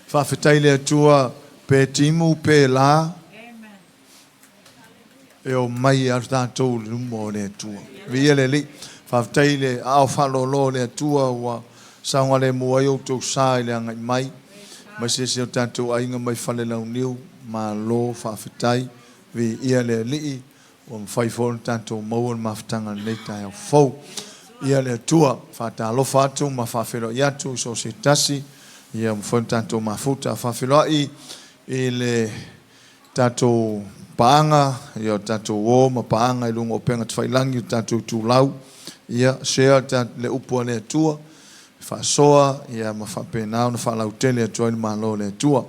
Faafetai i le Atua pe timu pe la e omai lava tatou i luma o le Atua. Viia le Alii. Faafetai i le aao faaaloalo o le Atua ua saogalemu ai outou sa i le agai mai, aemaise si o tatou aiga mai Falelauniu. Malo faafetai. Viia le Alii. Ua mafai foi ona tatou maua le mafutaga i lenei taeao fou. Ia le Atua, faatalofa atu ma faafeiloai atu i so o se tasi, ia ua mafai ona tatou mafuta. Faafeiloai i le tatou paaga, ia o tatou uo ma paaga i luga o upega tafailagi o tatou itulau, ia share le upu a le Atua, faasoa ia ma faapena ona faalautele atu ai le Malo o le Atua.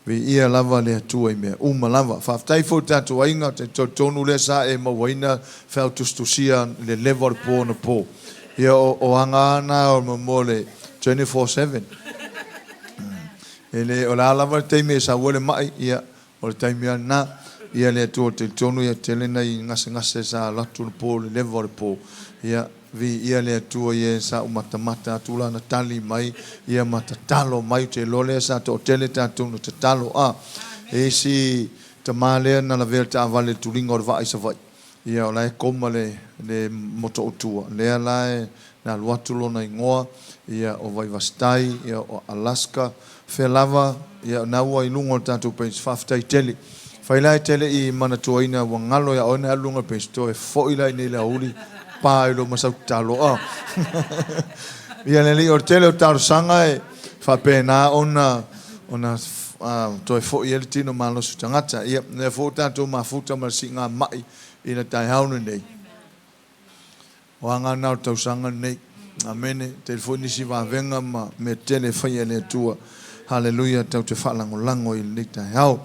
Viia lava le Atua i mea uma lava. Faafetai foi i le tatou aiga, ou te talitonu lea sa e mauaina feau tusitusia i le leva o le po anapo. Ia o aga lava na o le mo le 24/7. E le, o le a lava le taimi e sau ai le mai, ia o le taimi lava lena. Ia le Atua, ou te talitonu e tele nai gasegase sa alu atu le po i le leva o le po. Ia, Viia le Atua ia sa ou matamata atu lana tali mai ia ma tatalo mai ou te iloa lea sa toatele tatou na tatalo a e isi tama lea na lavea le taavale le tuliga o le vaa i Savaii ia o la e koma le le Motootua lea la e na alu atu lona igoa ia o Vaivasitai ia o Alaska fea lava ia na ua i luga o le tatou page faafetai tele fai la e te le i manatuaina ua galo ia oe na alu luga o le page toe foi la i nei le aoauli pa i lou masau tatalo a ia le alii o le tele o talosaga e faapena ona ona toe foi ai le tino malosi o tagata ia lea foi ua tatou mafuta ma le siiga mai i le taeao lenei. O aga na o le tausaga lenei. Amene. Tele foi nisi vavega ma mea tele e faia e le Atua. Haleluia. Tatou te faalagolago i lenei taeao.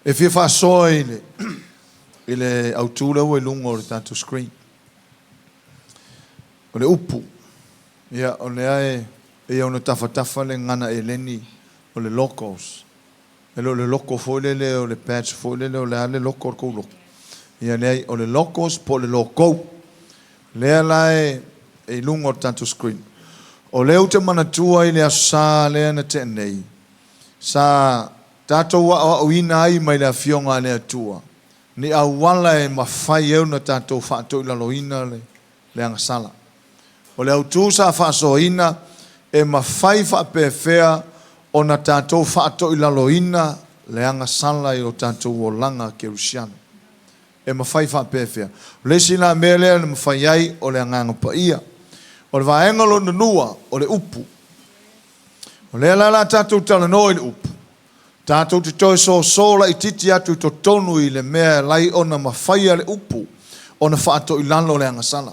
E fia faasoa i le, i le autu lea ua i luga o le tatou screen. O le upu. Ia, o lea e, e ia ona tafatafa le gagana Eleni o le logos. E le o le loko foi lele o le badge foi lele o le a le loko o le kou loko. Ia leai, o le logos po o le logou. Lea la e i luga o le tatou screen. O lea ou te manatua i le Aso Sa lea na tea nei, sa tatou aoaoina ai mai le Afioga a le Atua ni auala e mafai ai ona tatou faatoilaloina le le agasala. O le autu sa faasoaina e mafai faapefea ona tatou faatoilaloina le agasala i o tatou olaga kerisiano. E mafai faapefea. O le isi la mea lea na mafai ai o le Agaga Paia. O le vaega lona lua o le upu. O lea la o le a tatou talanoa i le upu, tatou te toe soso laititi atu i totonu i le mea e alai ona mafaia le upu ona faatoilalo le agasala.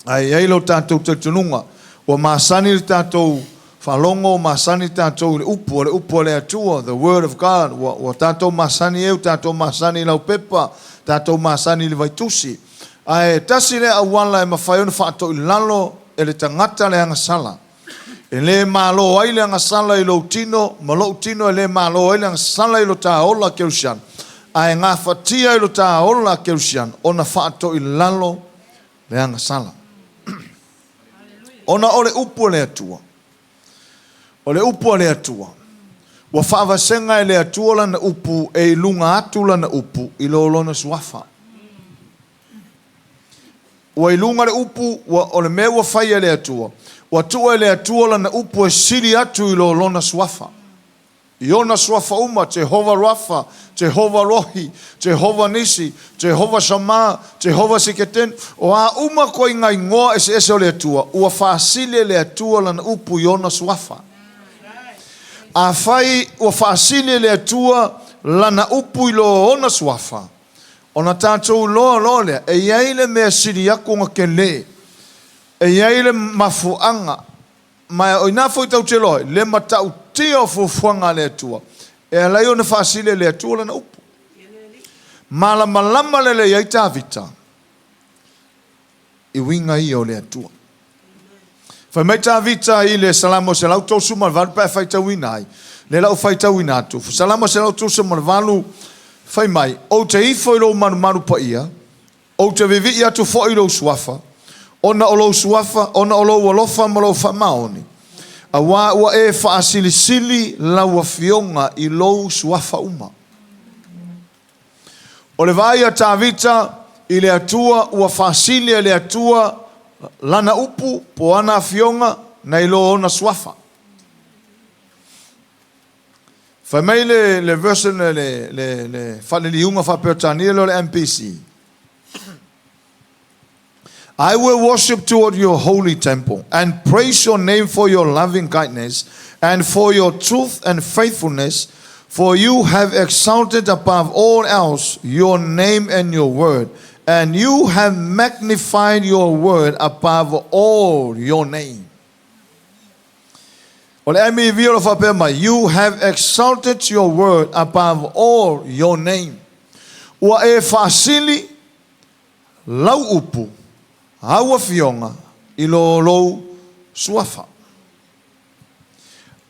Ae i ai lo tatou talitonuga, ua masani le tatou faalogo, masani tatou i le upu, o le upu a le Atua, the word of God, ua tatou masani ai, ua tatou masani i laupepa, tatou masani i le vaitusi. Ae tasi lea auala e mafai ona faatoilalo e le tagata le agasala. E le malo ai le agasala i lou tino ma lou tino, e le malo ai le agasala i lo ta ola kerisiano, ae gafatia i lo ta ola kerisiano ona faatoilalo le agasala. Ona o le upu a le Atua, o le upu a le Atua, ua faavasega e le Atua lana upu e i luga atu lana upu i lo lona suafa. Ua i luga le upu, ua, o le mea ua fai e le Atua, ua tuu e le Atua lana upu e sili atu i lo lona suafa. I ona suafa uma, Jehovah Rapha, Jehovah Rohi, Jehovah Nisi, Jehovah Shammah, Jehovah Siketen, o a uma koe i ngā ingoa eseese o le Atua, ua faasili e le Atua lana upu i ona suafa. Afai ua faasili e le Atua lana upu i lo ona suafa, Ona tatou iloa loa lea, e i ai le mea sili aku ona tele, e i ai le mafuaaga, ma o i ina foi tatou te iloa ai le matautia o fuafuaga a le Atua, e ala ai ona faasili e le Atua lana upu. Malamalama lelei ai Tavita i uiga ia o le Atua. Fai mai Tavita i le Salamo 138 pe a faitauina ai, lea la ua faitauina atu, Salamo 138, fai mai, Ou te ifo i lou malumalu paia, ou te vivii atu foi i lou suafa, ona o lou suafa, ona o lou alofa ma lou faamaoni. Auā ua e faasilisili lau Afioga i lou suafa uma. O le vaai a Tavita i le Atua ua faasili e le Atua lana upu po o ana afioga nai lo ona suafa. Fai mai le, le version le, le, le faaliliuga faa-Peretania lea o le MPC, I will worship toward your holy temple and praise your name for your loving kindness and for your truth and faithfulness, for you have exalted above all else your name and your word, and you have magnified your word above all your name. O le MEV o lo faapea mai, You have exalted your word above all your name. Ua e faasili lau upu, au afioga, i lo lou suafa.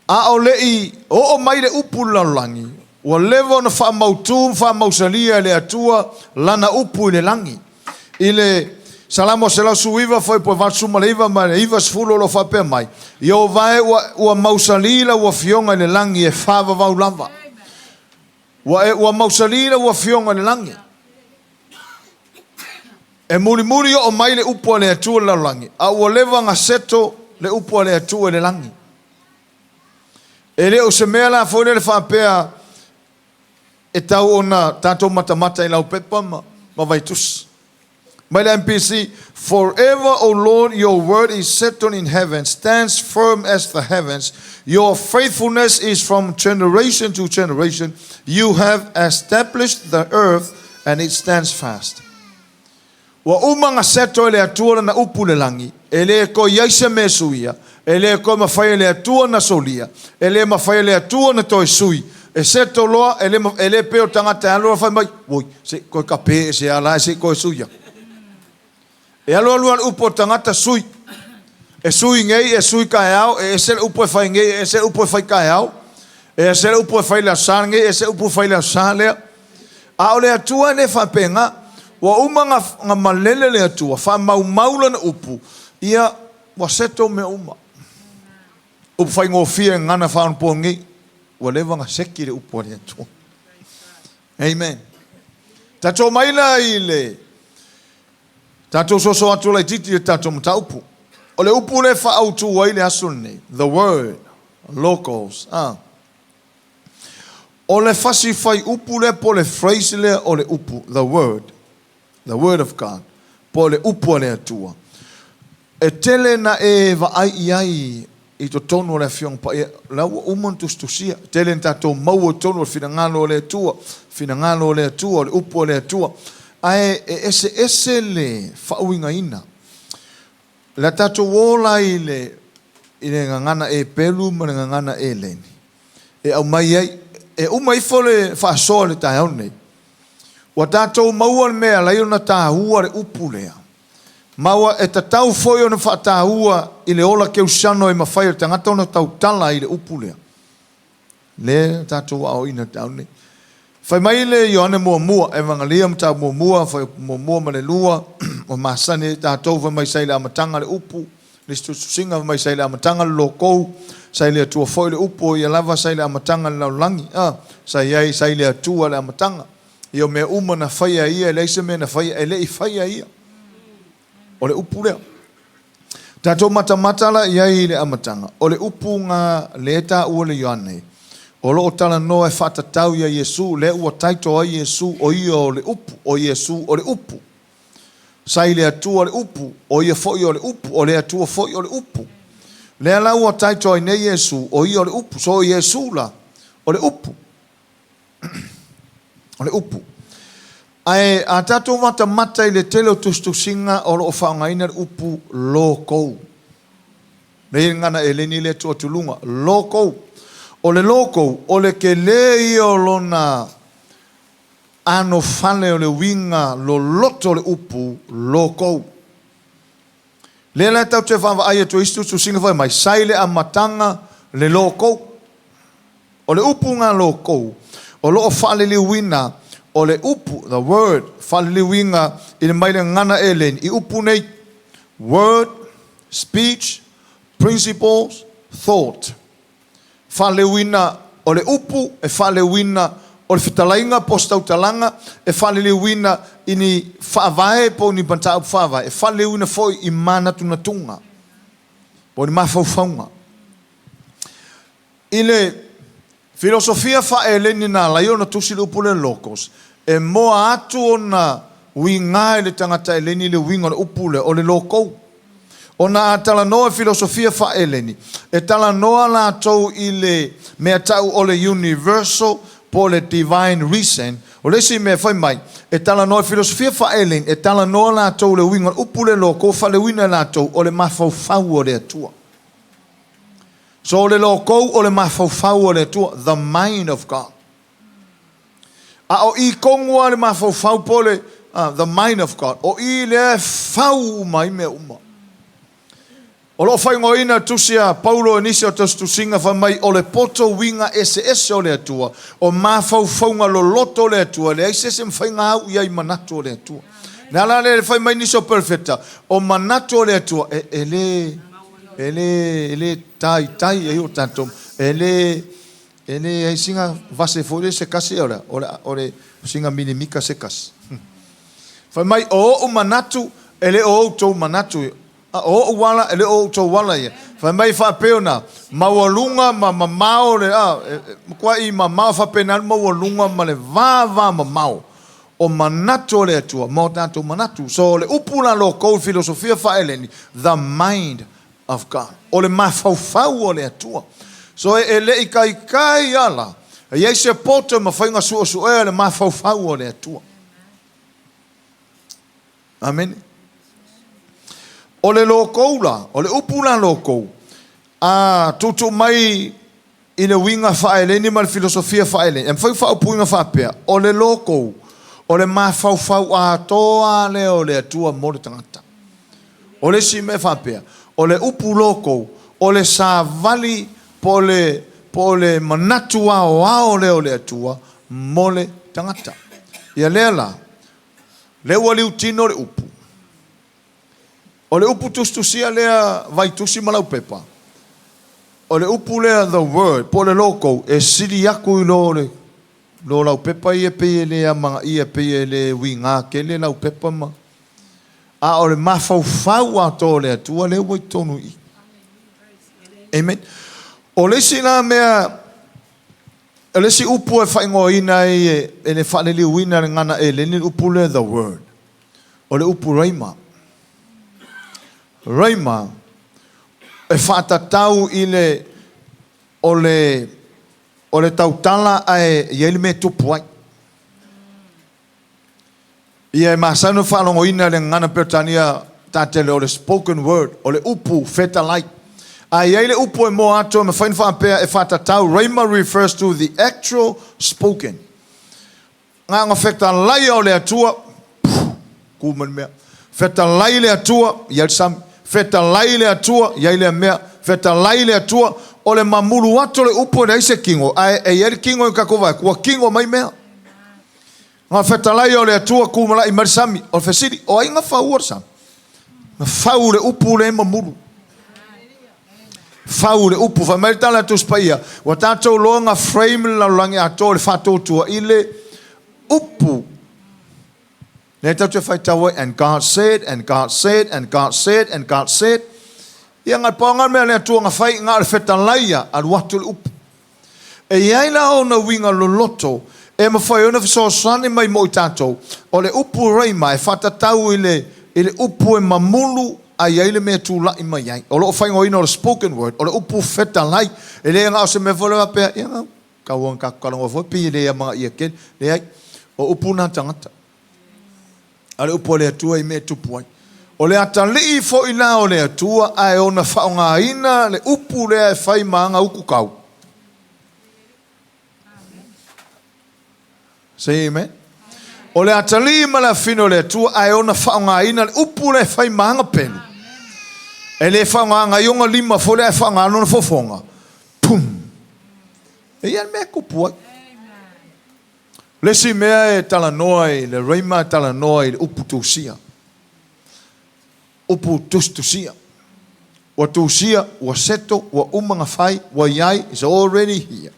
A o le i oo mai le upu i le lalolagi, ua leva ona faamautu ma faamausalia e le Atua Lana upu i le lagi. I le Salamo 119 fuaiupu 89 ma le 90 o lo o faapea mai, Ieova e, ua, ua mausali lau Afioga i le lagi e faavavau lava. Ua e, ua mausali lau Afioga i le lagi. E mulimuli oo mai le upu a le Atua i le lalolagi, a ua leva gaseto le upu a le Atua i le lagi. E le o se mea la foi lele faapea e tau ona tatou matamata i laupepa ma, ma vaitusi. Mai le MPC, Forever, O Lord, your word is settled in heaven, stands firm as the heavens. Your faithfulness is from generation to generation. You have established the earth and it stands fast. Ua uma na seto e le Atua lana upu i le lagi, e le toe i ai se mea e suia, e le toe mafai e le Atua na solia, e le mafai e le Atua na toe sui, e seto loa, e le, e le pei o le tagata e alu alu fai mai, oi, se i toe kape ese lava la se i toe sui atu. E alu alu lava le upu a le tagata sui. E sui nei, e sui taeao, e ese le upu e fai nei, e ese le upu e fai taeao, e ese le upu e fai i le Aso Sa lenei, ese le upu e fai i le Aso Sa lea. A o le Atua e le faapena. Ua uma ona malele le Atua, faamaumau Lana upu, ia, ua settle mea uma. Upu faigofie e gagana faaonaponei, ua leva ona seki le upu a le Atua. Amen. Tatou mai la i le tatou soso atu laititi i le tatou mataupu. O le upu lea e faaautu ai le aso lenei, the word, logos. Ah. O le fasi fai upu lea po o le phrase lea o le upu, the word, the word of God, po o le upu a le Atua. E tele na e vaai i ai i totonu o le Afioga Paia, la ua uma ona tusitusia. E tele na tatou maua i totonu o le finagalo o le Atua, finagalo o le Atua, o le upu a le Atua. Ae e eseese le faauigaina. Le a tatou ola i le, i le gagana Epelu ma le gagana Eleni. E aumai ai, e uma ifo le faasoa i le taeao lenei. Ua tatou maua le mea e ala ai ona taua le upu lea. Ma ua e tatau foi ona faataua i le ola keusiano e mafai e le tagata ona tautala i le upu lea. Lea tatou aoaoina i le taeao lenei. Fai mai le Ioane muamua, Evangelia mataupu muamua, fuaiupu muamua ma le lua, ua masani ai tatou, fai mai sa i le amataga le upu, le isi tusitusiga fai mai sa i le amataga le lokou, sa i le Atua foi le upu, o ia lava sa i le amataga i le lalolagi, a, sa i ai, sa i le Atua le amataga. Ia o mea uma na faia e Ia, e leai se mea na faia e le i faia e Ia. O le upu lea. Tatou matamata la i ai i le amataga, o le upu ga lea e taua le Ioane, o lo o talanoa e faatatau ia Iesu, lea ua title ai Iesu o ia o le upu, o Iesu o le upu. Sa i le Atua le upu, o ia foi o le upu, o le Atua foi o le upu. Lea la ua title ai nei Iesu, o ia o le upu. So o Iesu la, o le upu. O le upu. Ae a tatou matamata i le tele o tusitusiga o lo o faaaogaina le upu lokou. Lea i le gagana Eleni lea tuu atu i luga, lokou. O le lokou, o le tele ia o lona anofale o le uiga loloto o le upu lokou. Lea la tatou te vaavaai atu i isi tusitusiga fai mai, sa i le amataga le lokou. O le upu ga lokou, o lo o faaliliuina o le upu, the word, faaliliuina i le mai le gagana Eleni i upu nei, word, speech, principles, thought. Faaleuina o le upu, e faaleuina o le fetalaiga po o se tautalaga, e faaliliuina i ni faavae po o ni mataupu faavae, e faaliliuina foi i manatunatuga po o ni mafaufauga. I le filosofia faa-Eleni na ala ai ona tusi le upu lea logos, e moa atu ona uiga i le tagata Eleni le uiga o le upu lea o le lokou. Ona a talanoa i filosofia faa-Eleni, e talanoa latou i le mea tau o le universal po o le divine reason. O le isi mea fai mai, e talanoa i filosofia faa-Eleni, e talanoa latou i le uiga o le upu lea lokou, faaleuina e latou o le mafaufau o le Atua. So o le lokou o le mafaufau o le Atua, the mind of God. A o i tonu lava le mafaufau po o le the mind of God, o i lea e fau uma ai mea uma. O lo o faaigoaina le tusi a Paulo e nisi o tusitusiga fai mai o le poto uiga eseese o le Atua, o mafaufauga loloto o le Atua, e leai se isi e mafai ona au i ai i manatu o le Atua. O le ala lea e fai mai nisi o perofeta, o manatu o le Atua, e, e le, e le, e le taitai ai o tatou, e le, e leai sina vase foi lea se tasi, o le, o le, o le sina milimita se tasi. Fai mai, o ou manatu, e le o outou manatu ia. A o ou ala, e le o outou ala ia. Fai mai faapea ona maualuga ma mamao le, a, e, e, matuai mamao faapena le maualuga ma le va mamao o manatu o le Atua ma o tatou manatu. So, o le upu la lokou i le filosofia faa-Eleni, the mind of God. O le mafaufau o le Atua. So, e le i taitai ala, e i ai se poto e mafai ona suesuea le mafaufau o le Atua. Amene. O le lokou la, o le upu la lokou, a tuutuu mai i le uiga faa-Eleni ma le filosofia faa-Eleni, e mafai ona faaupuina faapea, o le lokou, o le mafaufau atoa lea o le Atua mo le tagata. O le isi mea faapea, o le upu lokou, o le savali po o le, po o le manatu aoao lea o le Atua mo le tagata. Ia lea la, lea ua liutino le upu. O le upu tusitusia lea Vaitusi ma Laupepa, o le upu lea the word, po o le lokou, e sili atu i lo le lo laupepa ia pei e le amanaia, pei e le uiga tele laupepa ma. A o le mafaufau atoa o le Atua lea ua i totonu i i. Amen. O le isi la mea, o le isi upu e faaigoaina ai e le faaliliuina e le gagana Eleni le upu lea the word. O le upu rhema. Rhema e faatatau i le o le o le tautala ae i ai le mea e tupu ai. Ia e masani ona faalogoina i le gagana Peretania tatele o le spoken word, o le upu fetalai. A i ai le upu e moa atu e mafai ona faapea e faatatau, rhema refers to the actual spoken. Na ona fetalaia o le Atua, ku mai le mea. Fetalai le Atua, i ai le sami. Fetalai le Atua, i ai lea mea. Fetalai le Atua, o le mamulu atu o le upu e leai se tino, ae e i ai le tino i le tatou vaai atu, ua tino mai mea. Na fetalai o le Atua kumala'i mai le sami. O le fesili, o ai na faua le sami? Na fau le upu lea e mamulu. Fau le upu. Fai mai le tala a Tusi Paia, ua tatou loa na frame le lalolagi atoa i le faatuatua i le upu. Lea tatou te faitau ai, and God said, and God said, and God said, and God said. Ia, na pau lena mea a le Atua na fai, na o le fetalai ia, alu atu le upu. E i ai la ona uiga loloto e mafai ai ona fesoasoani mai mo i tatou, o le upu rhema e faatatau i le, i le upu e mamulu a i ai le mea e tula'i mai ai. O lo o faaigoaina o le spoken word, o le upu fetalai. E le na o se mea foi lea faapea, ia, tau ona tatou talanoa foi pei e le amanaia tele. Leai, o upu na a tagata. A o le upu a le Atua i mea e tupu ai. O le atalii foi la o le Atua ae ona faaaogaina le upu lea e fai ma ana utu tau. Say amen. O le atalii ma le afine o le Atua ae ona faaaogaina le upu lea e fai ma ana pelu. E le faaaogaina ai ona lima foi lea ae faaaoga lona fofoga. Pum! E i ai le mea e tupu ai. O le isi mea e talanoa i le rhema e talanoa i le upu tusia, upu tusitusia, Ua tusia, ua seto, ua uma ona fai, ua i ai, it's already here.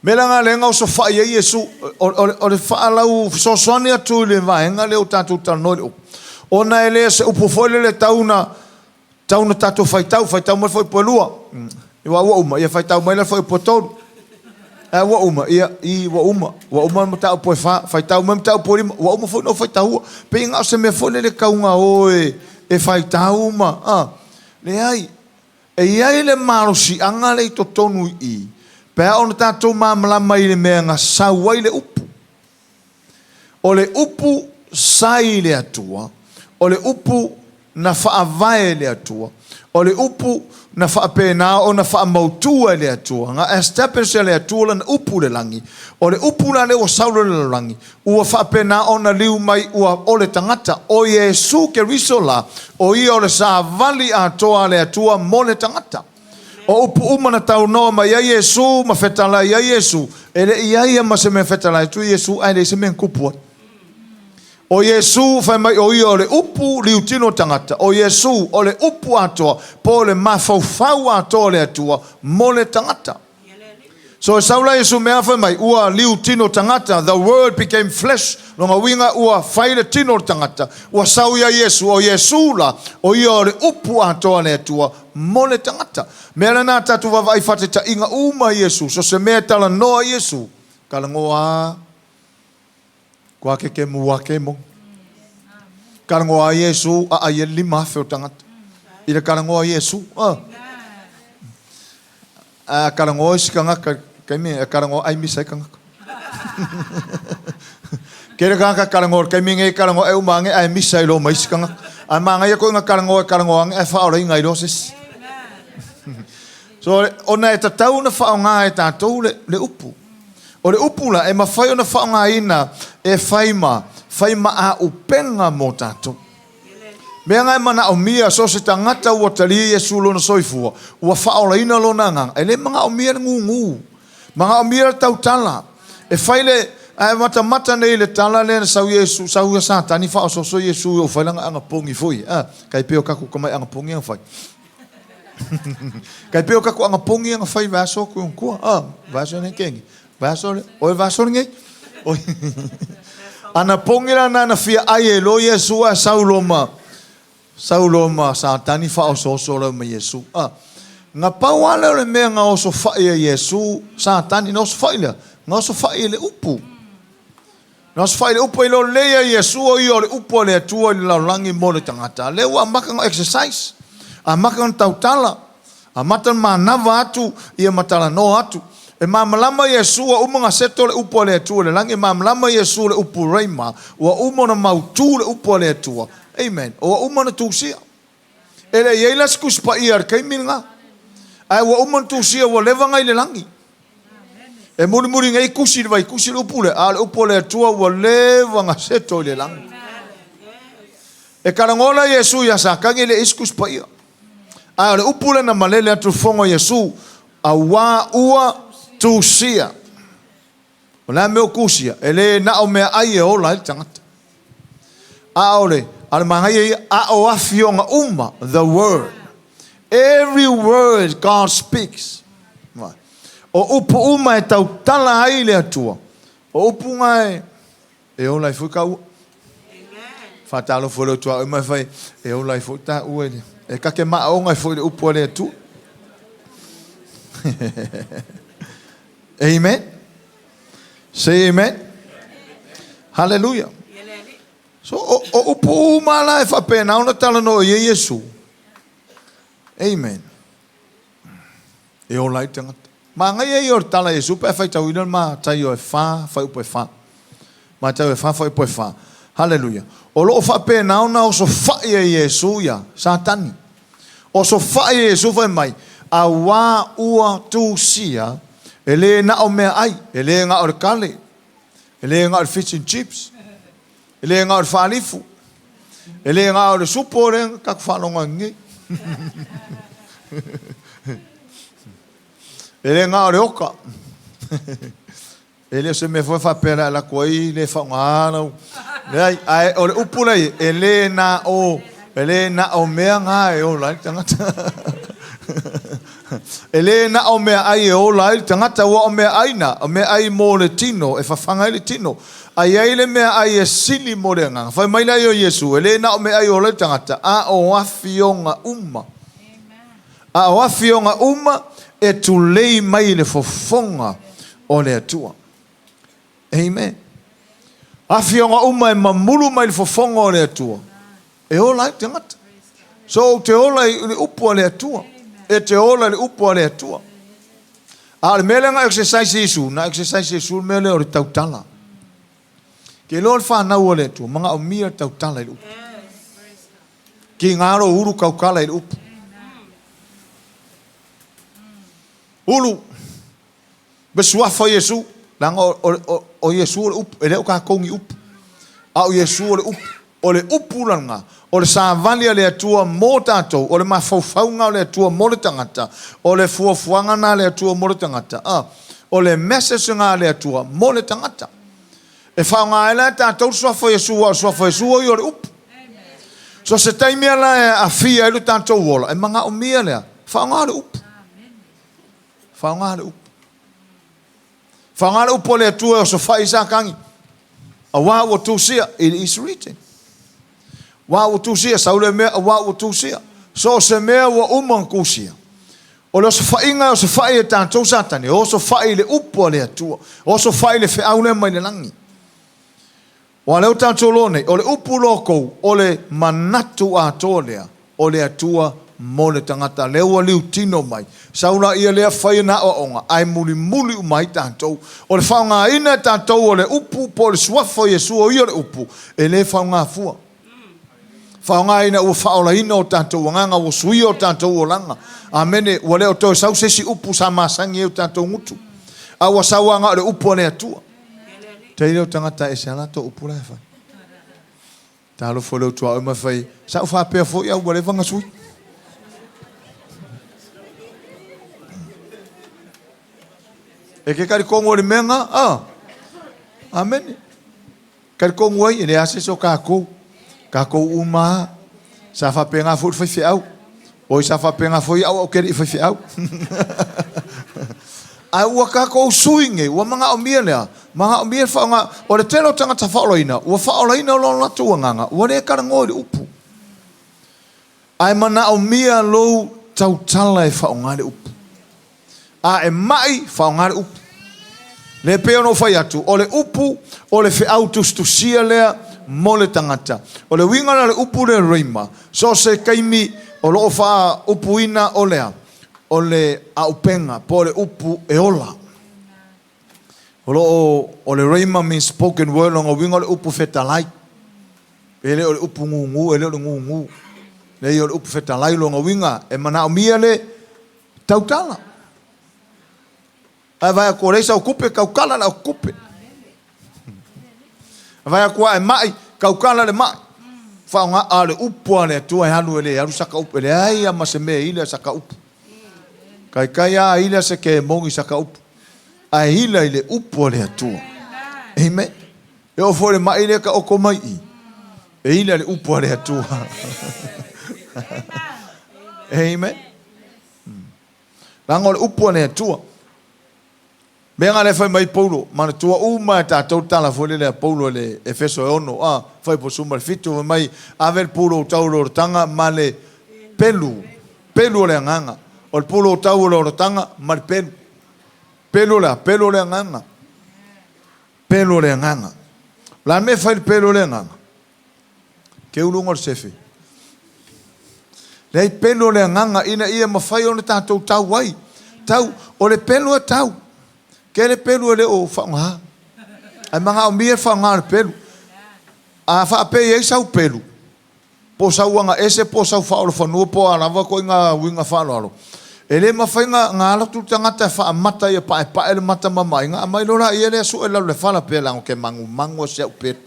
Mea la lena lea na osofai ai Iesu, o le faalau fesoasoani atu i le vaega lea ua tatou talanoa i le upu, ona e le o se upu foi lele tau na, tau na tatou faitau, faitau mai le fuaiupu e lua, aua ua uma, ia faitau mai la le fuaiupu e tolu. Ae ua uma, ia, i, ua uma, ua uma le mataupu e fa, faitau mai le mataupu e lima, ua uma foi ona ou faitaua. Pei na o se mea foi lele tau na o e faitau ma, a, leai. E i ai le malosiaga lea i totonu i i, pe a ona tatou malamalama i le mea na sau ai le upu. O le upu sa i le Atua, o le upu na faavae e le Atua, o le upu na faapena ona faamautu e le Atua, na establish e le Atua lana upu i le lagi, o le upu la lea ua sau loa i le lalolagi, ua faapena ona liu mai ua o le tagata, o Iesu Keriso la, o ia o le savali atoa a le Atua mo le tagata. O upu uma na taunoa mai ai Iesu ma fetalai ai Iesu, e le i i ai lava ma se mea fetalai atu Iesu ae leai se mea na tupu ai. O Iesu fai mai o ia o le upu liutino tagata, o Iesu o le upu atoa po o le mafaufau atoa o le Atua mo le tagata. So e sau la Iesu mea fai mai ua liu tino tagata, the word became flesh, lona uiga ua fai le tino o le tagata, ua sau ia Iesu, o Iesu la, o ia o le upu atoa a le Atua mo le tagata. Mea lena tatou vaavaai faataitaiga uma i Iesu, so se mea e talanoa Iesu, talanoa a kua ke ke mu a ke mo. Talanoa a Iesu a ai e 5,000 o tagata. I le talanoa a Iesu. A talanoa isi tagata taimi e talanoa ai misa ai tagata. Tele tagata talanoa i le taimi nei talanoa e uma ane ae misa ai loa ma isi tagata. Ae manaia koe na talanoa e talanoa ane ae faaolaina ai loa se isi. So, ona e tatau ona faaaoga e tatou le, le upu. O le upu la, e mafai ona faaaogaina e fai ma, fai ma auupega mo tatou. Mea na e manaomia so o se tagata ua talia Iesu lona soifua, ua faaolaina lona agaga. E le manaomia le gugu, manaomia le tautala. E fai le, ae matamata nei i le tala lea na sau Iesu, sau ia Satani faaosooso Iesu i ou fai lana anapogi foi, a, tai pei o tatou tamai anapogi na fai. Tai pei o tatou anapogi na fai vaiaso atu i ona tua, a, vaiaso nei tea nei. Vaiaso le, oi vaiaso lenei. Oi. Anapogi la na na fia ai e loa Iesu ae sau loa ma, sau loa ma Satani faaosooso loa ma Iesu. A, na pau lava lea o le mea na osofai ai Iesu, Satani, na osofai lea, na osofai i le upu. Na osofai i le upu e iloa lelei ai Iesu o ia o le upu a le Atua i le lalolagi mo le tagata. Lea ua amata ona exercise, amata ona tautala, amata ona manava atu ia ma talanoa atu. E malamalama Iesu ua uma ona seto le upu a le Atua i le lagi, e malamalama Iesu le upu rhema, ua uma ona mautu le upu a le Atua. Amen. Ua uma ona tusia. E le i ai la se Tusi Paia i le taimi lena, ae ua uma ona tusia ua leva ona i le lagi. E mulimuli nei tusi i le vaitusi le upu lea, a o le upu a le Atua ua leva ona seto i le lagi. E talanoa la Iesu iā Satani e le i ai se Tusi Paia. Ae o le upu lea na malele atu i le fofoga o Iesu, auā ua tusia. O le a mea o tusia? E le na o meaai e ola ai le tagata. A o le, a o le manaia ia, a o afioga uma, the word. Every word God speaks. O upu uma e tautala ai le Atua, o upu na e, e ola ai foi taua. Faatalofa i lou tuaoi ma e fai, e ola ai foi taua i le, e ta te maaoga ai foi i le upu a le Atua. Amen. Say amen. Hallelujah. So, o, o upu uma la e faapena ona talanoa i ai Iesu. Amen. E ola ai le tagata. Manaia ia o le tala a Iesu pe a faitauina le Mataio e fa, fuaiupu e fa. Mataio e fa, fuaiupu e fa. Haleluia. O lo o faapena ona osofai e Iesu ia Satani. Osofai e Iesu fai mai, auā ua tusia, e le na o meaai, e le na o le kale, e le na o le fish and chips, e le na o le faalifu, e le na o le supo lea na tatou faalogo ai nei. E le na o le oka. E le o se mea foi faapea le a alu atu ai le faaaoga lau. Leai, ae o le upu lea e le na o E le na o mea ngā e ola ai le tagata. E le na o meaai e ola ai le tagata, aua o meaai na, o meaai mo le tino, e fafaga ai le tino. A i ai le meaai e sili mo le agaga. Fai mai lea o Iesu, e le na o meaai e ola ai le tagata, a o afioga uma. A o afioga uma e tulei mai i le fofoga o le Atua. Amen. Afioga uma e mamulu mai i le fofoga o le Atua, e ola ai le tagata. So ou te ola i le upu a le Atua. E te ola i le upu a le Atua. A o le mea lea na exercise Iesu, na exercise Iesu le mea lea o le tautala. Ke iloa le fanau a le Atua, manaomia le tautala i le upu. Kiga lou ulu tautala i le upu. Ulu, me suafa o Iesu, leaga o Iesu o le upu, e le o tatou ni upu, a o Iesu o le upu. O le upu la lena, o le savali a le Atua mo tatou, o le mafaufauga o le Atua mo le tagata, o le fuafuaga lena a le Atua mo le tagata, a, o le message lena a le Atua mo le tagata. E faaaoga ai la e tatou le suafa o Iesu, aua o le suafa o Iesu o ia o le upu. So se taimi lava la e aafia ai lo tatou ola, e manaomia lea, faaaoga le upu. Faaaoga le upu. Faaaoga le upu a le Atua e osofai ai Satani. Aua ua tusia, it is written. Aua ua tusia, sau lea mea, aua ua tusia. So o se mea ua uma ona tusia. O le osofaiga e osofai e tatou Satani, e osofai i le upu a le Atua. Osofai i le feau lea mai le lagi. Aua o lea ua tatou iloa nei, o le upu lotou, o le manatu atoa lea o le Atua mo le tagata, lea ua liutino mai. Sau laia lea fai ana aoaoga, ae mulimuli uma ai tatou. O le faaaogaina e tatou o le upu po o le suafa o Iesu o ia o le upu, e le faaaoga fua. Faaaoga ina ua faaolaina o tatou agaga, ua suia o tatou olaga. Amene. Ua le o toe sau se isi upu sa masani ai o tatou gutu, a ua sau lava na o le upu a le Atua. Tele o tagata e ese lava latou upu la e fai. Talofa i lou tuaoi ma fai, sa ou faapea foi au ua leva ona sui. E ke talitonu i le mea na, a? Amene. Talitonu ai, e leai se isi o tatou. Tatou uma lava. Sa faapena foi le faifeau. Oi, sa faapena foi au a ou te le i faifeau. Ae ua tatou sui nei, ua manaomia lea, manaomia le faaaoga. O le tele o tagata faaolaina, ua faaolaina lo latou agaga, ua le talanoa i le upu. Ae manaomia lou tautala e faaaoga le upu. A e mai, faaaoga le upu. Lea e pei ona ou fai atu, o le upu, o le feau tusitusia lea mo le tagata. O le uiga la o le upu lea rhema, so o se taimi o lo o faaupuina o le a? O le aupega po o le upu e ola. O lo o, o le rhema means spoken word, lona uiga o le upu fetalai. E le o le upu gugu, e le o le gugu. Leai, o le upu fetalai lona uiga e manaomia le tautala. Ae vaai atu ua leai sau tupe, tautala le autotupe. Vaai atu ua e mai, tautala le mai. Faaaoga, a o le upu a le Atua e alu e le alu saka upu, e leai lava ma se mea e ila saka upu. Taitai lava ila se kemoni saka upu, ae ila i le upu a le Atua. Amen. E oo foi i le mai lea e taoto mai i i, e ila i le upu a le Atua. Amen. Leaga o le upu a le Atua. Mea na lea fai mai Paulo, manatua uma e tatou le tala foi lele a Paulo i le Efeso e 6, a, fuaiupu 17, fai mai, ave le pulou tau o le olataga ma le pelu, pelu o le agaga. O le pulou tau o le olataga ma le pelu. Pelu o le a? Pelu o le agaga. Pelu o le agaga. O le a le mea e fai i le pelu o le agaga? Teu luga o le sefe. Leai, pelu o le agaga ina ia mafai ona tatou tau ai. Tau, o le pelu e tau. Tele pelu e le o faaaoga. Ae manaomia le faaaoga o le pelu. A faapea e i ai sau pelu, po o sau aga ese po o sau faaolofanua po o a lava ituaiga uiga faaaloalo, e le mafai ona alu atu le tagata e faamata ia paepae le mata mamaina, aumai loa laia lea sue i lalo i le fala pea leaga ou te manumanu i si au pelu.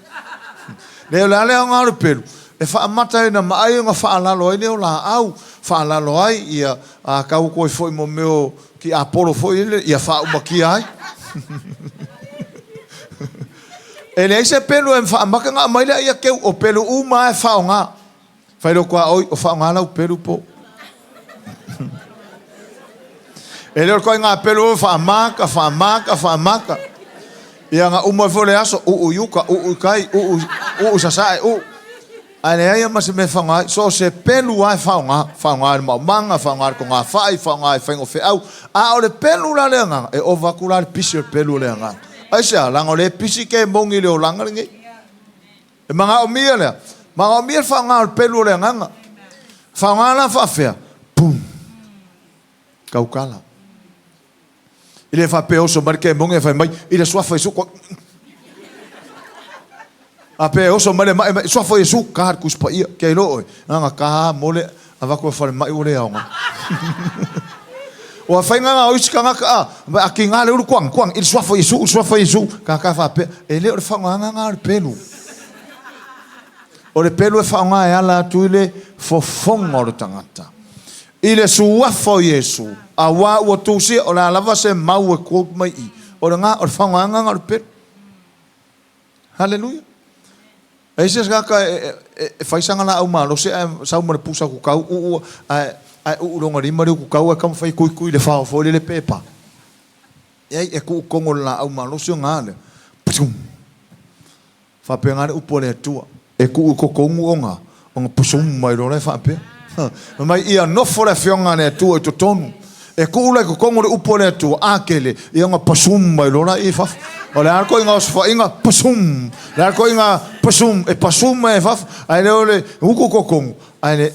Leai, o le a le aoga o le pelu? E faamata ai na maai ona faalalo ai lea o laau, faalalo ai ia a tau atu ai foi mo mea o tiapolo foi lele ia faaumatia ai. E leai se pelu e faamata ona aumai lea ia keu, o pelu uma lava e faaaoga. Fai leo koa oi, o whaonga lau pelu po. E le o le koiga pelu o whaamaka, whaamaka, whaamaka. Ia nga uma foi le aso, uu i uka, uu i kai, uu, uu sasae, uu. Ae leai a ma se mea e faoga ai. So o se pelu lava e faoga, faoga i le maumaga, faoga i le togafai, faoga i faiga o feau. A o le pelu la le agaga, e ova atu la le pisi o le pelu o le agaga. Aisea? Leaga o lea e pisi ke moni i le olaga lenei. E manaomia lea. Manaomia le faoga o le pelu o le agaga. Faoga la faafefea? Pum. Tautala. E le faapea oso mai le kemoni ae fai mai, i le suafa o Iesu. A pe oso mai le mai mai, suafa o Iesu, ka le Tusi Paia. Kia iloa oe, na ona ta mo le avatu e falemai ua le aoga. Ua fai nga o isi tagata a, a kiga le ulu kuang, kuang, i le suafa o Iesu, i le suafa o Iesu. Tagata faapea, e le o le faaaogaga na o le pelu. O le pelu e faaaoga e ala atu i le fofoga o le tagata. I le Suafa o Iesu, auā ua tusia, o le a lava se mau e quote mai i, o lena, o le faaaogaga lena o le pelu. Haleluia! E i ai se tagata e fai sana laau malosi ae sau ma le pusa kukau uu ae ae uu i lona lima le kukau ae taumafai e tuitui i le fao foi lele pepa. Leai, e tuu i totonu o le laau malosi ona a lea, psum! Faapena le upu a le Atua, e tuu i totonu ona, ona pusum mai loa lea faapea. Fai mai, ia nofo le Afioga a le Atua i totonu. E tuu la i totonu le upu a le Atua, a tele, ia ona pasum mai loa lea i fafo. O le a le ituaiga osofaiga? Pasum! O le a le ituaiga pasum? E pasum mai i fafo, ae le o le utu i totonu, ae le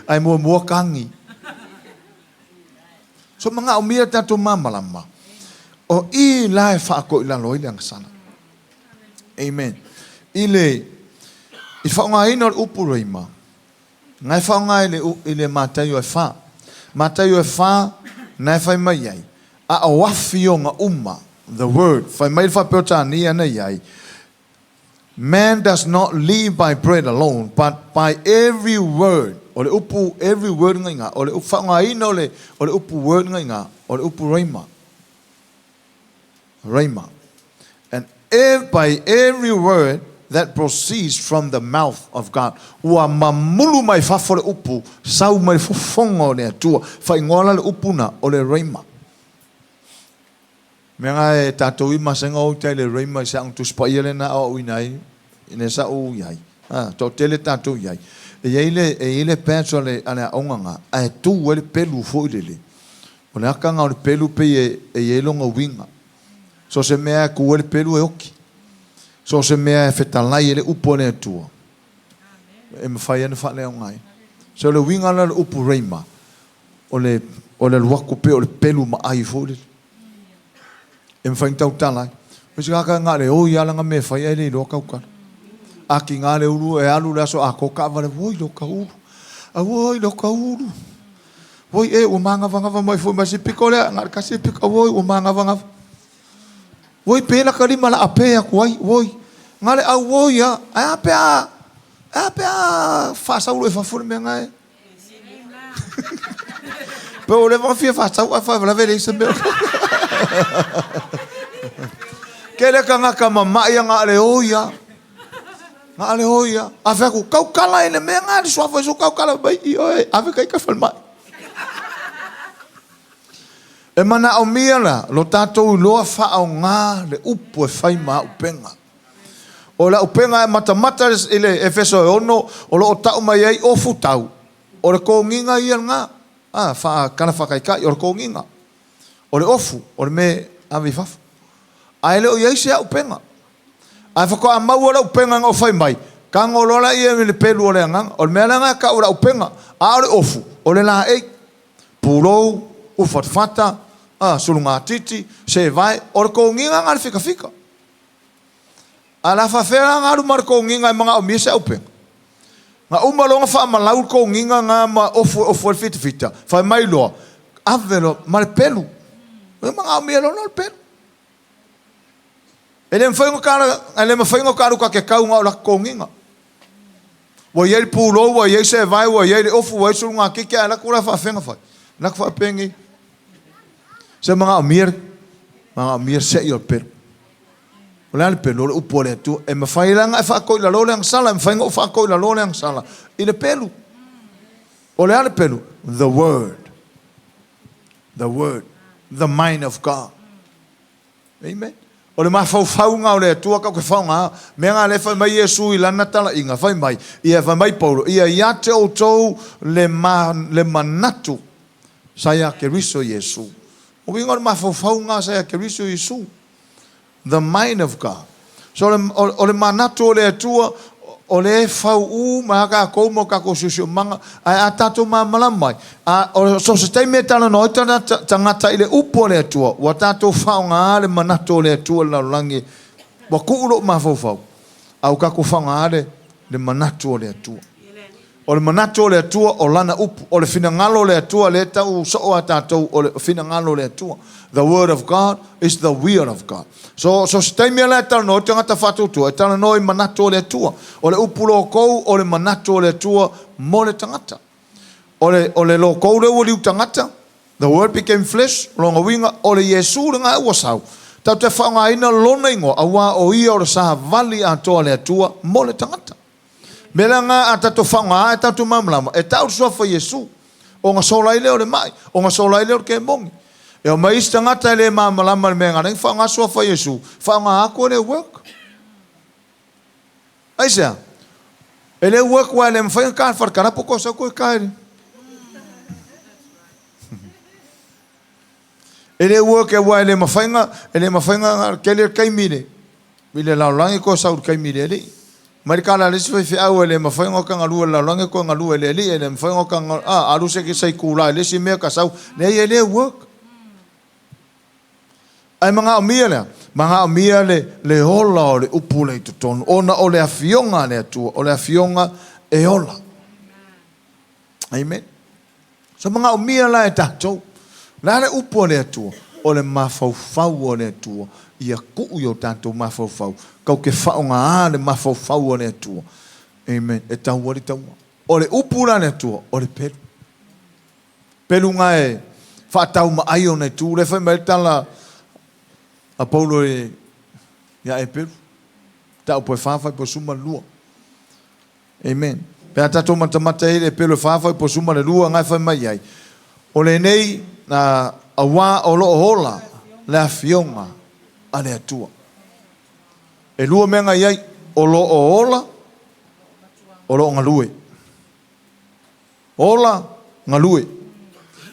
ae muamua tagi. So manaomia tatou malamalama, o i la e faatoilalo ai le agasala. Amen. I le i faaaogaina o le upu rhema, na e faaaoga i le, i le Mataio e fa. Mataio e fa, na e fai mai ai, a o afioga uma, the word, fai mai le faa-Peretania na i ai, Man does not live by bread alone, but by every word. O le upu every word nga inga, o le upu faaaogaina o le, o le upu word nga inga, o le upu rhema. Rhema. And ev, by every word that proceeds from the mouth of God. Ua mamulu mai fafo le upu, sau mai le fofoga o le Atua. Faaigoa la le upu na, o le rhema. Mea na e tatou i masega o uta i le rhema i se ago Tusi Paia lea na aoaoina ai ina sa ou i ai. A, toatele tatou i ai. E i ai le, e i ai le badge a le, a le aoga na, ae tu ai le pelu foi lele. O le aka na o le pelu pei e, e i ai lona uiga. So se mea e tu ai le pelu e oki. So se mea e fetalai ai le upu a le Atua, e mafai ona faaleaoga ai. So o le uiga lena o le upu rhema, o le, o le alu atu pea o le pelu maai foi lele. E mafai ona tautala ai. O isi tagata na o le oi lava lana mea e fai ae le iloa tautala. A tiga le ulu e alu le aso atoa taavale, oi loka ulu, auoi loka ulu. Oi e ua magavagava mai foi ma si piko lea, na o le tasi le piko, auoi ua magavagava. Oi pe laka lima la ape atu ai, oi. Na o le auoi lava, ae a pe a, ae a pe a faasau loa i fafo le mea na e. Pe ua leva ona fia faatau ae faalavelave leai se mea. Tele tagata mamai a na o le oi lava. Na o le oi lava. A fai atu, tautala i le mea na, le suafa o Iesu tautala mai i oe, ave ka ita i le falemai. E manaomia la lo tatou iloa faaaoga le upu e fai ma auupega. O le auupega e matamata i le Efeso e 6, o lo o tau mai ai o futau, o le togiga ia lena, a, faa-tala faataitai, o le togiga. O le ofu, o le mea e ave i fafo. Ae le o i ai se auupega. Ae faatoa maua le auupega na ou fai mai, tago loa laia i le pelu o le agaga. O le mea la lena e tau o le auupega, a o le ofu, o le laei. Pulou, ufatafata, a, sulugatiti, sevae, o le togiga lena a le fikafika. A o le a faafefea la ona alu ma le togiga e manaomia se aupega? Na uma loa ona faamalau le togiga na ma ofu e ofu ai le fitafita, fai mai loa, ave loa ma le pelu. E manaomia loa la le pelu. E le mafai ona tala, e le mafai ona ta alu ta te tau na o lata togiga. Ua i ai le pulou, ua i ai sevae, ua i ai le ofu, ua i ai sulugatiti, ae alu atu la faafefea ona fai? Alu atu faapenei. Se manaomia, manaomia le sei o le pelu. O le a le pelu? O le upu a le Atua. E mafai la ona e faatoilalo le agasala, e mafai ona ou faatoilalo le agasala i le pelu. O le a le pelu? The word. The word. The mind of God. Amen. O le mafaufauga o le Atua tatou te faaaoga. Mea na lea e fai mai Iesu i lana talaiga, fai mai, ia fai mai Paulo, ia ia te outou le, ma, le manatu sa ia Keriso Iesu. O uiga o le mafaufauga sa ia Keriso Iesu. The mind of God. So o le, o le manatu o le Atua, o lea e fau uma lava tatou ma o tatou siosiomaga, ae a tatou malamalama ai, a, o, so o se taimi e talanoa ai tagata, tagata i le upu a le Atua, ua tatou faaaoga le manatu o le Atua i le lalolagi, ua tuu lou mafaufau, a ua tatou faaaoga le, le manatu o le Atua. O le manatu o le Atua, o Lana upu. O le finagalo o le Atua, lea e tau soo a tatou, o le finagalo o le Atua. The word of God is the will of God. So, so se taimi ala e talanoa ai tagata faatuatua, e talanoa i manatu o le Atua. O le upu lokou, o le manatu o le Atua mo le tagata. O le, o le lokou lea ua liu tagata, the word became flesh, o lona uiga, o le Iesu lena ua sau. Tatou te faaaogaina lona igoa, auā o ia o le savali atoa a le Atua mo le tagata. Mea la na a tatou faaaoga e tatou malamalama, e tau le suafa Iesu, ona sola ai lea o le mai, ona sola ai lea o le kemoni. E omai isi tagata e le malamalama i le mea na ala ai ona faaaoga suafa Iesu, faaaoga atu e le work. Aisea? E le work aua e le mafai ona ta le fale kalapu toe sau toe ta i le. E le work aua e le mafai ona, e le mafai ona tele le taimi i le, i le lalolagi toe sau i le taimi i le Alii. Mai le tala a le isi faifeau e le mafai ona ota galue i le lalolagi toe galue i le Alii, e le mafai ona ota, a, alu se se itula i le isi mea ta sau. Leai, e le work. Ae manaomia le a? Manaomia le, le ola o le upu lea i totonu, ona o le Afioga a le Atua, o le Afioga e ola. Amen. So manaomia la e tatou. O le a le upu a le Atua? O le mafaufau o le Atua ia tuu i o tatou mafaufau. Tatou te faaaogaā le mafaufau o le Atua. Amen. E tau ai le taua. O le upu la a le Atua, o le pelu. Pelu na e faataumaai ona itu. Lea fai mai ai le tala a Paulo ia Eperu. Mataupu e 4 fuaiupu 12. Amen. Pe a tatou matamata i le pelu e 4 fuaiupu 12 na e fai mai ai, O lenei auā o lo o ola le Afioga a le Atua. E lua mea na i ai, o lo o ola, o lo o galue. Ola, galue.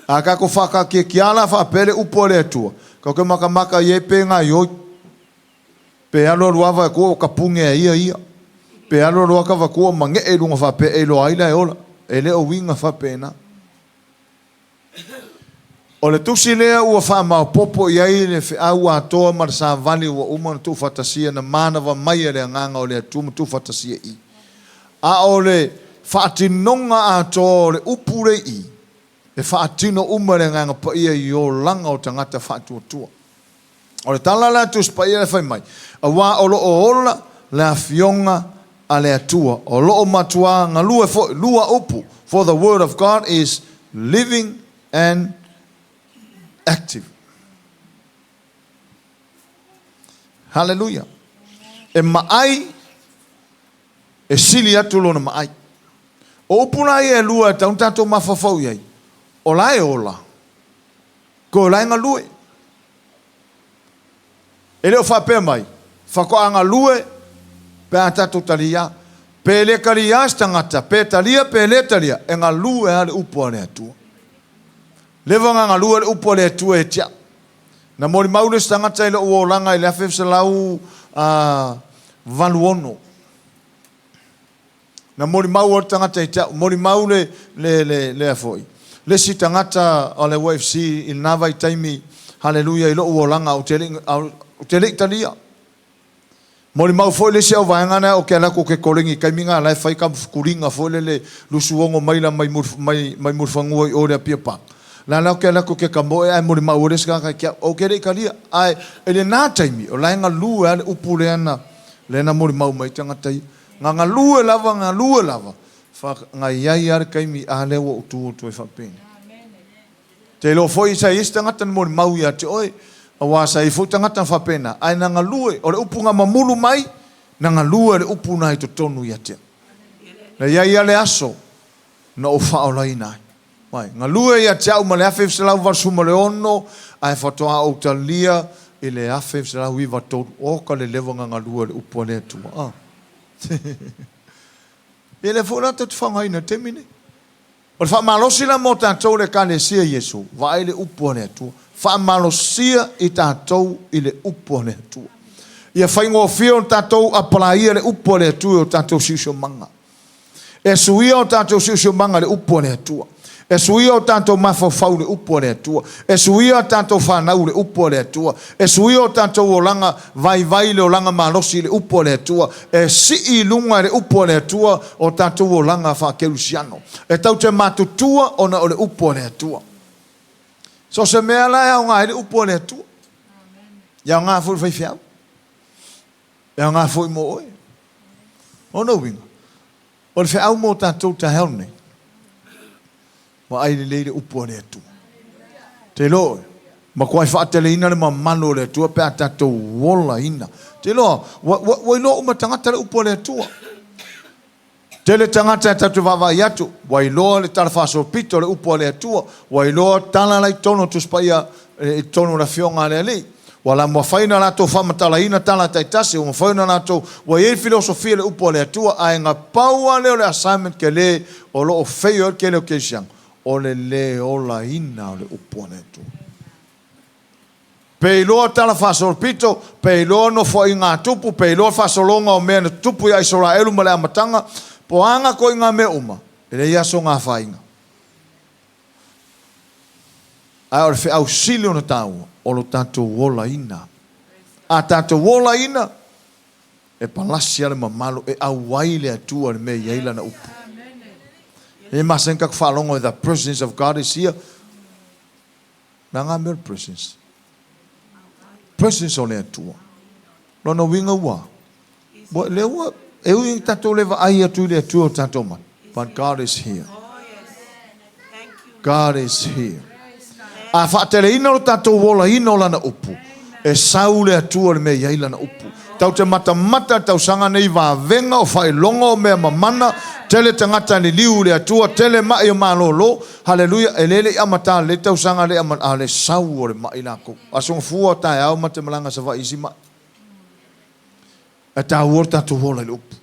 A tatou whakakiekia la whaapea le upu a le Atua, tatou te matamata i ai pe gaioi. Pe alualu ava e kua o ka puge a ia ia. Pe alualu aka va kua mage'e i luga faapea e iloa ai la e ola. E le o uiga faapena. O le tusi lea ua faamaopopo i ai le feau atoa ma le savali ua uma ona tuufaatasia na manava mai e le Agaga o le Atua ma tuufaatasia i. A o le faatinoga atoa o le upu lea i, e faatino uma e le Agaga Paia i olaga o tagata faatuatua. O le tala la a Tusi Paia e fai mai, Auā o lo o ola le Afioga a le Atua, o lo o matuā galue foi, lua upu, for the word of God is living and active. Hallelujah. E maai, e sili atu lona maai. O upu la ia e lua e tatau ona tatou mafaufau i ai, o la e ola, Ko la e galue. E le o faapea mai, faatoa galue pe a tatou taliā. Pe le taliā se tagata, pe talia pe le talia, e galue lava le upu a le Atua. Leva ona galue le upu a le Atua e te au. Na molimau le isi tagata i lou olaga i le 1986. Na molimau o le tagata i te au, molimau le, le, le, lea foi. Le isi tagata o le YFC i lena vaitaimi, haleluia, i lou olaga, ou te le, ou te le i talia. Molimau foi le isi au vaega na ou te alu atu ou te koleni i taimi na la e fai ka fukuliga foi lele lusu ono maila mai mai mai Mulifanua i o i le Apia Park. La la ou te alu atu ou te kamoe ae molimau ai le isi tagata i te au, ou te le i talia. Ae i lena taimi, o la e galue lava le upu lea na lea na molimau mai ai tagata ia. Na galue lava, galue lava, fa na i ai lava le taimi a lea ua ou tu atu ai faapena. Te iloa foi sa i ai se tagata na molimau ia te oe, Aua sa i ai foi tagata na faapena, ae na galue, o le upu na mamulu mai, na galue le upu na i totonu ia te au. Na i ai lava le aso na ou faaolaina ai. Mai, galue ia te au ma le 1986, ae faatoa ou talia i le 1993. Oka le leva na galue le upu a le Atua. Ah. Ia lea foi la tatou te faaaogaina i le taimi lenei. O le faamalosi la mo tatou le Ekalesia Iesu, vaai le upu a le Atua. Faamalosia i tatou i le upu a le Atua. Ia faigofie ona tatou apalaia le upu a le Atua i o tatou siosiomaga. E suia o tatou siosiomaga i le upu a le Atua. E suia o tatou mafaufau i le upu a le Atua. E suia a tatou fanau i le upu a le Atua. E suia o tatou olaga vaivai i le olaga malosi i le upu a le Atua. E sii i luga e le upu a le Atua o tatou olaga faakerisiano. E tatou te matutua ona o le upu a le Atua. So o se mea la e aoga ai le upu a le Atua. E aoga foi i le faifeau. E aoga foi mo oe. O lona uiga, o le feau mo tatou taeao lenei, vaai lelei le upu a le Atua. Te iloa oe, matuai faateleina le mamalu o le Atua pe a tatou olaina. Te iloa, ua, ua, ua iloa uma e tagata le upu a le Atua. Tele tagata e tatou te vaavaai atu, ua iloa le Tala Faasolopito o le upu a le Atua, ua iloa tala la i totonu o Tusi Paia i totonu o le Afioga a le Alii. Ua la mafai ona latou faamatalaina tala taitasi, ua mafai ona latou, ua i ai le filosofia i le upu a le Atua, ae na pau lava lea o le assignment tele o lo o fail ai le tele o kerisiano, o le le olaina o le upu a le Atua. Pe iloa tala faasolopito, pe iloa nofoaiga a tupu, pe iloa faasologa o mea na tutupu ia Isaraelu ma le amataga, po o a gatoiga mea uma, e leai lava sona afaina. Ae o le feau sili ona taua, o lo tatou olaina. A tatou olaina, e palasi lava le mamalu, e auai le Atua i le mea e i ai Lana upu. E masani ona tatou faalogo, the presence of God is here. Na nga mea o le presence. Presence o le Atua. Lona uiga ua, ua, lea ua, e ui ina tatou le vaai atu i le Atua o tatou mata, but God is here. God is here. A faateleina lo tatou olaina o Lana upu, e sau le Atua i le mea e i ai Lana upu. Tatou te matamata i le tausaga nei i vavega o faailoga o mea mamana, tele tagata e liliu i le Atua, tele ma'i o malolo, Haleluia! E le le i amata lelei le tausaga lea ma a le sau o le ma'i lakou. Aso Gafua taeao ma te malaga Savaii isi ma'i. Ae taua lo tatou ola i le upu.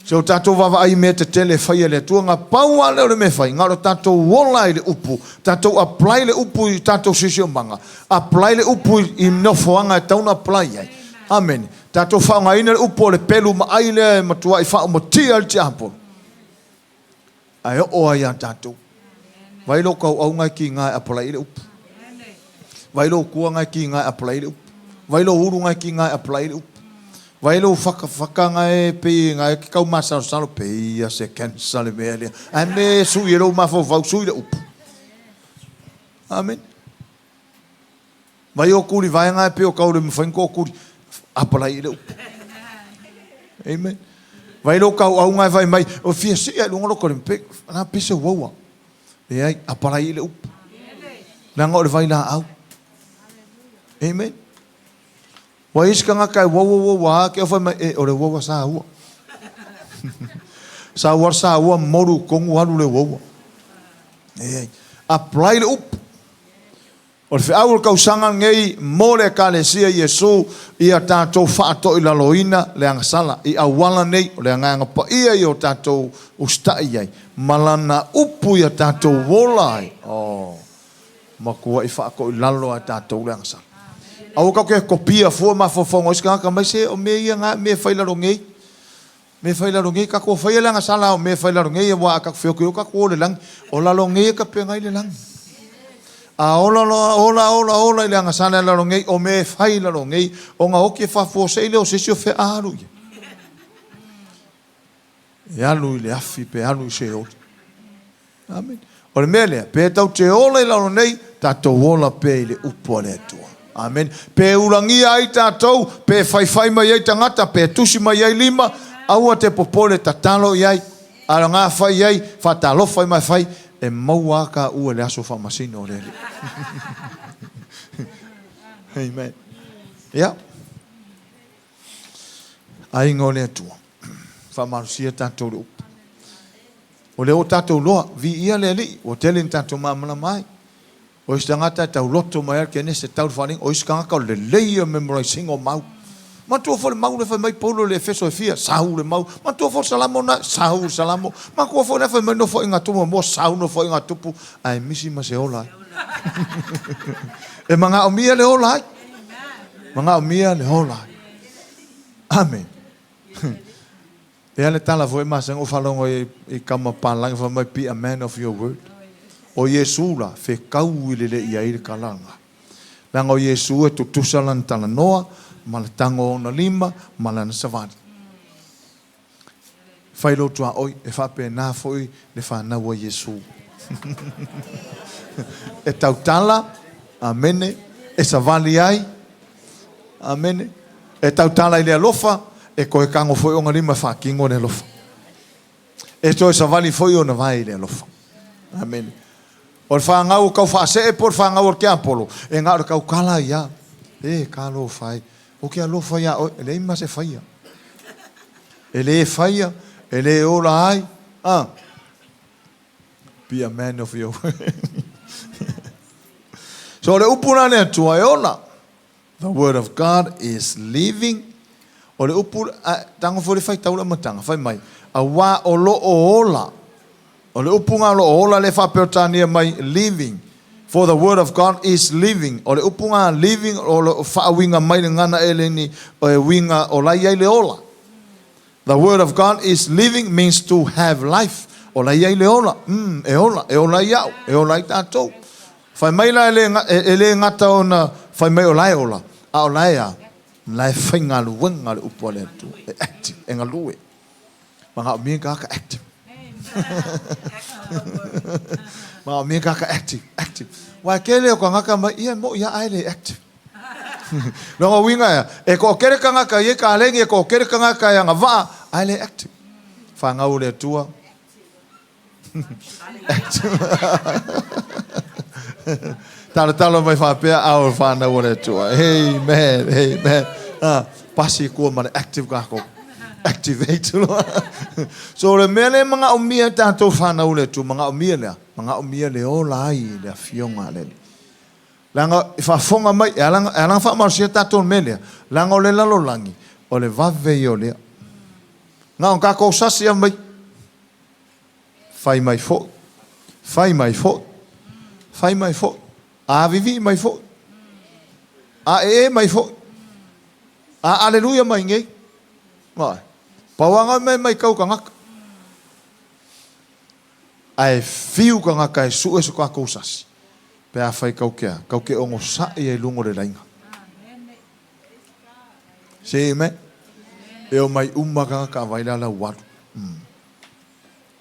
Se o tatou vaavaai i mea tetele e fai e le Atua, na pau lava lea o le mea e fai, na o le tatou ola i le upu, tatou apply le upu i tatou siosiomaga, apply le upu i nofoaga e tatau ona apply i ai. Amene. Tatou faaaogaina le upu o le pelu maai lea e matuai faaumatia ai le tiapolo. Ae oo lava ia tatou. Vai lou tauau na e tiga e apalai le upu. Vai lou tua na e tiga e apalai le upu. Vai lou ulu na e tiga e apalai le upu. Vai lou fatafata na e pei na e te tau masalosalo pei a se cancer le mea lea. Ae me e sui e lou mafaufau sui le upu. Amene. Vai o tulivae na e pei o tau le mafai ona tootuli. Apalai i le upu. Amen. Vai lou tauau na e fai mai, o fia sii ai luga lota lima, pe, na pese uaua. Leai, apalai i le upu. Leaga o le vailaau. Amen. Ua i ai se tagata e uaua uaua a ke fai mai, e, o le uaua sa ua. Sa ua sa ua moru tonu alu le uaua. Leai. Apply le upu. O le feau o le tausaga lenei mo le Ekalesia Iesu, ia tatou faatoilaloina le agasala i auala nei, o le Agaga Paia ia o tatou usitai i ai, ma Lana upu ia tatou ola ai. Oh, matuai faatoilalo lava e tatou le agasala. Aua tatou te topia fua mafaufauga o isi tagata mai se o mea ia na mea e fai lalo nei. Mea fai lalo nei, tatou faia le agasala o mea fai lalo nei, aua a tatou feoki loa tatou o i le lagi. O lalo nei e tapena ai le lagi. A ola loa, ola, ola, ola i le agasala i lalo nei, o mea e fai i lalo nei, ona oti e faafuasei lea o se isi o fea a alu i ai. E alu i le afi pe alu i Seoli. Amene. O le mea lea, pe tatou te ola i lalo nei, tatou ola pea i le upu a le Atua. Amene. Pe ulagia ai tatou, pe faifai mai ai tagata, pe tusi mai ai lima, aua te popole, tatalo i ai, alaga fai i ai, faatalofa i maefai, e maua lava taua i le aso faamasino o le Alii. Amen. Ia. Aiga o le Atua, faamalosia tatou i le upu. O lea ua tatou iloa, viia le Alii, ua tele ina tatou malamalama ai. O isi tagata e tauloto mai lava le Kenese tau le faaaliga, o isi tagata o le lelei ia o le memorise ina o mau. Manatua foi le mau lea fai mai Paulo i le Efeso e fia, sau le mau. Manatua foi le Salamo lena, sau le Salamo. Manatua foi lea fai mai Nofoaiga a Tupu muamua, sau Nofoaiga a Tupu, ae misi ma se ola ai. E manaomia le ola ai. Manaomia le ola ai. Amene. E ai le tala foi masani ona ou faalogo ai i tama palagi fai mai, Be a man of your word. O Iesu la, fetaui lelei ai le tala lena. Leaga o Iesu e tutusa lana talanoa ma le tago o ona lima ma lana savali. Fai lou tuaoi, e faapena foi le fanau a Iesu. E tautala, amene, e savali ai, amene, e tautala i le alofa, e toe tago foi ona lima e faatino le alofa. E toe savali foi ona vae i le alofa. Amene. O le fanau o tau faasee po o le fanau o le tiapolo, e na o le tautala ai lava. E, talofa e, ou te alofa iā oe, e leai ma se faia. E le faia, e le ola ai, a. Be a man of your word. So o le upu la a le Atua e ola. The word of God is living. O le upu, a, tago foi le faitau le amataga, fai mai, auā o lo o ola. O le upu na o lo o ola lea e faa-Peretania mai living. For the word of God is living. O le upu na living o lo o faauiga mai le gagana Eleni e uiga o la e i ai le ola. The word of God is living means to have life. O la e i ai le ola. Mm, e ola, e ola ai au, e ola ai tatou. Fai mai la e le, e le gata ona fai mai o la e ola, a o la e a? La e faigaluega le upu a le Atua, e active, e galue. Manaomia tagata active. Manaomia tagata active, active. Aua e tele o tagata mai, ia e moʻi lava ae le active. Lona uiga ea, e toatele tagata e i ai kaleni, e toatele tagata e agavaa, ae le active. Fanau o le Atua. Active. Talotalo mai faapea, a o fanau o le Atua. Amen, amen. Ah, pasi i tua ma le active kākou. Activate loa. So o le mea lea e manaomia e tatou fanau o le Atua, manaomia le a? Manaomia le ola ai i le Afioga a le Alii. Leaga e faafofoga mai, e ala e ala ona faamalosia tatou i le mea lea, leaga o le lalolagi, o le vave ia o lea. Na o tatou sasi lava mai, fai mai foi, fai mai foi, fai mai foi, avivii mai foi, aee mai foi, a aleluia mai nei. Ioe. Pau lava na mea e matau tagata. Ae fiu tagata e sue so tatou sasi, pe afai kau ke a, kau ke onosai ai luga o le laina. Say amen. E omai uma tagata avai la lau alu.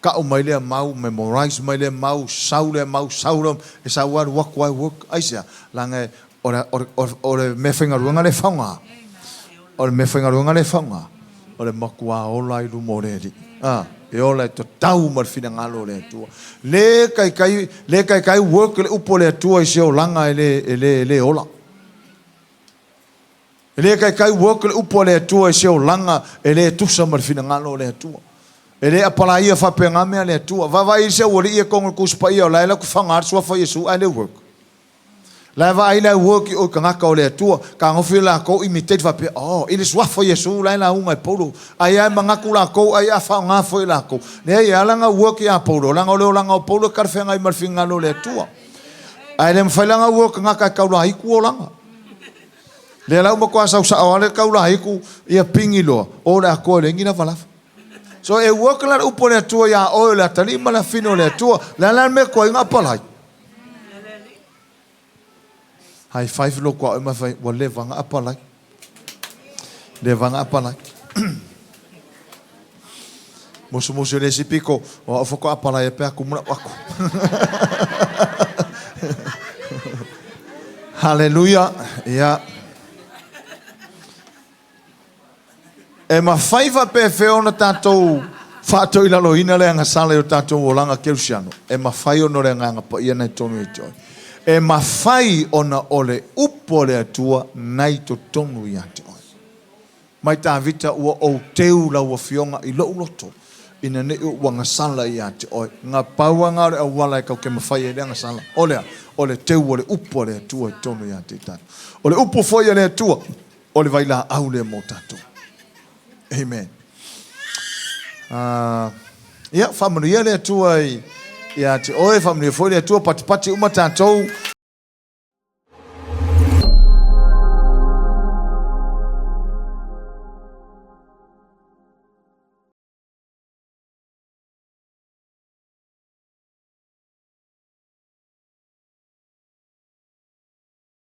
Kau mai lea mau, memorize mai lea mau, sau lea mau, sau lea, e sau alu atu ai work. Aisea? Leaga e, o le, o le, o le meafaigaluega lea e faoga. O le meafaigaluega lea e faoga, o le matua ola i luma o le Alii. A, e ola e tatau ma le finagalo o le Atua. Le taitai, le taitai work le upu a le Atua i se olaga e le, e le, e le ola. E le taitai work le upu a le Atua i se olaga e le tusa ma le finagalo o le Atua. E le apalaia faapena mea a le Atua. Vaavaai i se aualii e tonu i le Tusi Paia o la e latou faga le suafa o Iesu ae le work. La e vaai la e work i o i tagata o le Atua, tagofi lakou imitate faapea, oh, i le suafa o Iesu la e lauga e Paulo, ai a e manatu lakou, ai a faaaoga foi lakou. Leai, e ala ona work ia Paulo, leaga o le olaga o Paulo e talafeagai ma le finagalo o le Atua. Ae le mafai la ona work tagata e taulaitu olaga. Lea la ua matua sau sao lava le taulaitu, ia pigi loa, o le atoa e leai ni lavalava. So e work la le upu a le Atua iā oe o le atalii ma le afine o le Atua, le a la le mea tuai ona apalai? High five lou tuaoi ma fai, ua leva ona apalai. Leva ona apalai. Musumusu i le isi piko, o au faatoa apalai pe atu ma lau aku. Hallelujah. Yeah. E mafai faapefea ona tatou faatoilaloina le agasala i o tatou olaga kerisiano? E mafai ona o le Agaga Paia na i totonu ia te oe. E mafai ona o le upu a le Atua nai totonu ia te oe. Mai Tavita, ua ou teu lau afioga i lou loto, ina ne i ou agasala ia te oe. Na pau lava na o le auala e tatou te mafai ai le agasala. O le a? O le teu o le upu a le Atua i totonu ia te tatou. O le upu foi a le Atua, o le vailaau lea mo tatou. Amen. Ia, faamanuia le Atua ia te oe, faamanuia foi le Atua, patipati uma tatou.